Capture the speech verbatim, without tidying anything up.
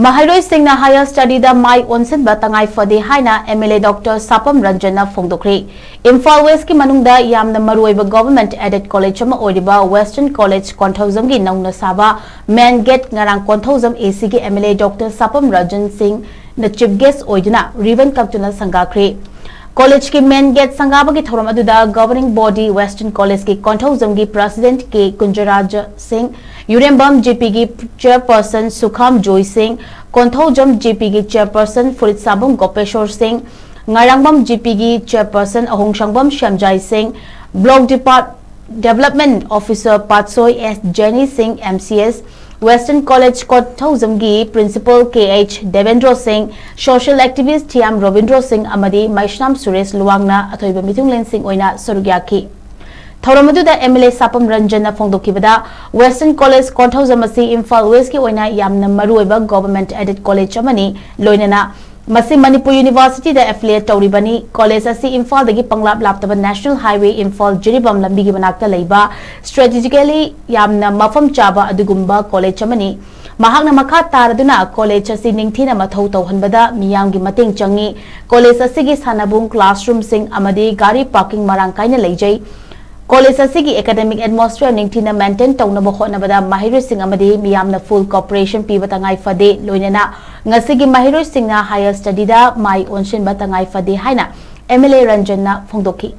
ꯃꯍꯩꯔꯣꯏꯁꯤꯡꯅ higher studyꯗ ꯃꯥꯏ ꯑꯣꯟꯁꯤꯟꯕ ꯇꯉꯥꯏ ꯐꯗꯦ ꯍꯥꯏꯅ MLA Doctor ꯁꯥꯄꯝ ꯔꯟꯖꯟꯅ ꯐꯣꯡꯗꯣꯛꯈ꯭ꯔꯦ꯫ ꯏꯝꯐꯥꯜ Westꯀꯤ ꯃꯅꯨꯡꯗ ꯌꯥꯝꯅ ꯃꯔꯨꯑꯣꯏꯕ government aided college ꯑꯃ ꯑꯣꯏꯔꯤꯕ Western College ꯀꯣꯟꯊꯧꯖꯝꯒꯤ ꯅꯧꯅ ꯁꯥꯕ main gate ꯉꯔꯥꯡ ꯀꯣꯟꯊꯧꯖꯝ ACꯒꯤ MLA Doctor ꯁꯥꯄꯝ ꯔꯟꯖꯟ ꯁꯤꯡꯅ chief guest ꯑꯣꯏꯗꯨꯅ ribbon ꯀꯛꯇꯨꯅ ꯁꯪꯒꯥꯈ꯭ꯔꯦ꯫ Collegeꯀꯤ main gate ꯁꯪꯒꯥꯕꯒꯤ ꯊꯧꯔꯝ ꯑꯗꯨꯗ governing body Western Collegeꯀꯤ ꯀꯣꯟꯊꯧꯖꯝꯒꯤ president K ꯀꯨꯟꯖꯔꯥꯖ ꯁꯤꯡ, ꯌꯨꯔꯦꯝꯕꯝ GPꯒꯤ chairperson ꯁꯨꯈꯥꯝ ꯖꯣꯏ ꯁꯤꯡ, ꯀꯣꯟꯊꯧꯖꯝ GPꯒꯤ chairperson ꯐꯨꯔꯤꯠꯁꯥꯕꯝ ꯒꯣꯄꯦꯁꯣꯔ ꯁꯤꯡ, ꯉꯥꯏꯔꯥꯡꯕꯝ GPꯒꯤ chairperson ꯑꯍꯣꯡꯁꯥꯡꯕꯝ ꯁꯦꯝꯖꯥꯏ ꯁꯤꯡ, block depart-, development officer ꯄꯥꯠꯁꯣꯏ S ꯖꯦꯅꯤ ꯁꯤꯡ, MCS Western College ꯀꯣꯟꯊꯧꯖꯝꯒꯤ principal K H Devendro ꯁꯤꯡ, social activist ꯊꯤꯌꯥꯝ ꯔꯣꯕꯤꯟꯗ꯭ꯔꯣ ꯁꯤꯡ ꯑꯃꯗꯤ ꯃꯩꯁꯅꯥꯝ ꯁꯨꯔꯦꯁ ꯂꯨꯋꯥꯡꯅ ꯑꯊꯣꯏꯕ ꯃꯤꯊꯨꯡꯂꯦꯟꯁꯤꯡ ꯑꯣꯏꯅ ꯁꯔꯨꯛ ꯌꯥꯈꯤ꯫ ꯊꯧꯔꯝ ꯑꯗꯨꯗ MLA ꯁꯥꯄꯝ ꯔꯟꯖꯟꯅ ꯐꯣꯡꯗꯣꯛꯈꯤꯕꯗ, Western College ꯀꯣꯟꯊꯧꯖꯝ ꯑꯁꯤ ꯏꯝꯐꯥꯜ Westꯀꯤ ꯑꯣꯏꯅ ꯌꯥꯝꯅ ꯃꯔꯨꯑꯣꯏꯕ government aided college ꯑꯃꯅꯤ, ꯂꯣꯏꯅꯅ ꯃꯁꯤ ꯃꯅꯤꯄꯨꯔ Universityꯗ affiliate ꯇꯧꯔꯤꯕꯅꯤ꯫ College ꯑꯁꯤ ꯏꯝꯐꯥꯜꯗꯒꯤ ꯄꯪꯂꯥꯞ ꯂꯥꯞꯇꯕ National Highway ꯏꯝꯐꯥꯜ ꯖꯤꯔꯤꯕꯥꯝ ꯂꯝꯕꯤꯒꯤ ꯃꯅꯥꯛꯇ ꯂꯩꯕ strategically ꯌꯥꯝꯅ ꯃꯐꯝ ꯆꯥꯕ ꯑꯗꯨꯒꯨꯝꯕ college ꯑꯃꯅꯤ꯫ ꯃꯍꯥꯛꯅ ꯃꯈꯥ ꯇꯥꯔꯗꯨꯅ college ꯑꯁꯤ ꯅꯤꯡꯊꯤꯅ ꯃꯊꯧ ꯇꯧꯍꯟꯕꯗ ꯃꯤꯌꯥꯝꯒꯤ ꯃꯇꯦꯡ ꯆꯪꯏ꯫ College ꯑꯁꯤꯒꯤ ꯁꯥꯟꯅꯕꯨꯡ, classroomꯁꯤꯡ ꯑꯃꯗꯤ ꯒꯥꯔꯤ parking ꯃꯔꯥꯡ ꯀꯥꯏꯅ ꯂꯩꯖꯩ꯫ College ꯑꯁꯤꯒꯤ academic atmosphere ꯅꯤꯡꯊꯤꯅ maintain ꯇꯧꯅꯕ ꯍꯣꯠꯅꯕꯗ ꯃꯍꯩꯔꯣꯏꯁꯤꯡ ꯑꯃꯗꯤ ꯃꯤꯌꯥꯝꯅ full cooperation ꯄꯤꯕ ꯇꯉꯥꯏ ꯐꯗꯦ, ꯂꯣꯏꯅꯅ ꯉꯁꯤꯒꯤ ꯃꯍꯩꯔꯣꯏꯁꯤꯡꯅ higher studyꯗ ꯃꯥꯏ ꯑꯣꯟꯁꯤꯟꯕ ꯇꯉꯥꯏ ꯐꯗꯦ ꯍꯥꯏꯅ MLA ꯔꯟꯖꯟꯅ ꯐꯣꯡꯗꯣꯛꯈꯤ꯫